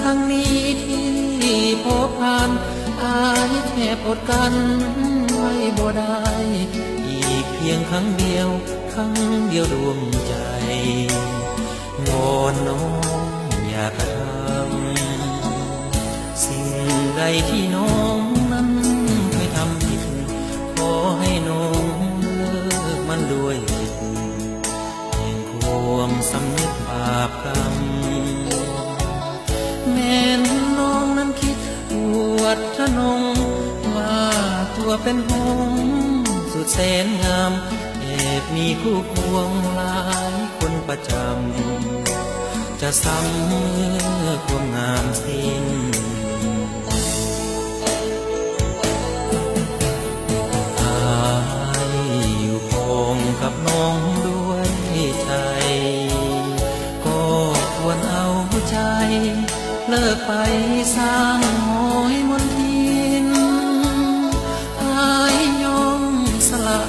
ຄັ້ງນີ້ທີ່ພົບຜ່ານ ອາຍແທບອົດກັ້ນໄວ້ບໍ່ໄດ້ ອີກພຽງຄັ້ງດຽວ ຄັ້ງດຽວດວງໃຈ ວອນນ້ອງຢ່າກະທຳ ສິ່ງໃດທີ່ນ້ອງນັ້ນເຄີຍທຳຜິດ ຂໍໃຫ້ນ້ອງເລີກມັນດ້ວຍຈິດ ແຫ່ງຄວາມສຳນຶກບາບກຳ ແມ່ນນ້ອງນັ້ນຄິດອວດທະນົງ ວ່າຕົວເປັນຫົງສຸດແສນງາມ ແອບມີຄູ່ຄວງຫຼາຍຄົນປະຈຳ ຈະຊ້ຳເມື່ອຄວາມງາມສິ້ນ ອາຍຢູ່ພ້ອມກັບນ້ອງດ້ວຍໃຈ ກໍຄວນເອົາໃຈ ເລີກໄປສ້າງຮອຍມົນທິນ ອາຍຍອມສະຫຼະ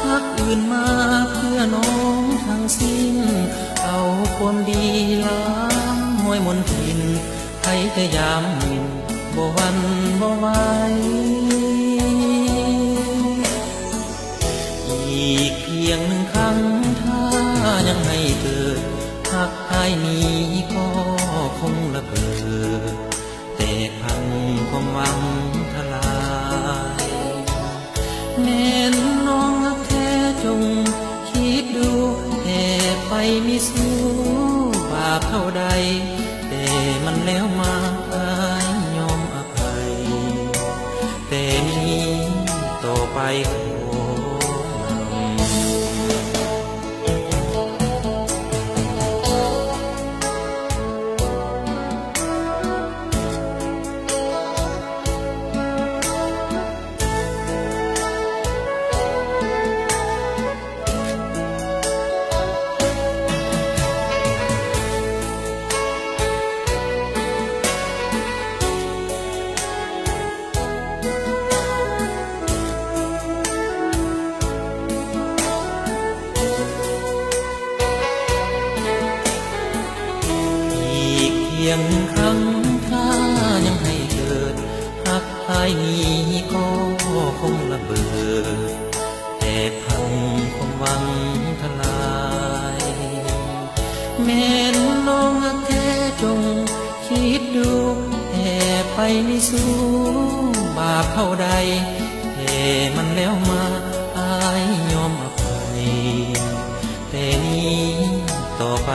ຮັກອື່ນມາເພື່ອນ້ອງທັງສິ້ນ ເອົາຄວາມດີລ້າມຮອຍມົນທິນ ໃຜຈະຢາມໝິ່ນ ບໍ່ຫວັ່ນບໍ່ໄຫວ ອີກພຽງໜຶ່ງຄັ້ງ ຖ້າຍັງໃຫ້ເກີດ ຮັກອ້າຍນີ້ກໍຄົງລະເບີດ ແຕກພັງຄວາມຫວັງທະລາຍ ແມ່ນນ້ອງຮັກແທ້ຈົ່ງຄິດດູ ແອບໄປມີຊູ້ບາບເທົ່າໃດ ແຕ່ມັນແລ້ວມາ ອ້າຍຍອມອະໄພ ແຕ່ນີ້ຕໍ່ໄປຂໍນຳ ອີກພຽງໜຶ່ງຄັ້ງ ຖ້າຍັງໃຫ້ເກີດ ຮັກອ້າຍນີ້ກໍຄົງລະເບີດ ແຕກພັງຄວາມຫວັງທະລາຍ ແມ່ນນ້ອງຮັກແທ້ຈົ່ງຄິດດູ ແອບໄປມີຊູ້ບາບເທົ່າໃດ ແຕ່ມັນແລ້ວມາ ອ້າຍຍອມອະໄພ ແຕ່ນີ້ຕໍ່ໄປ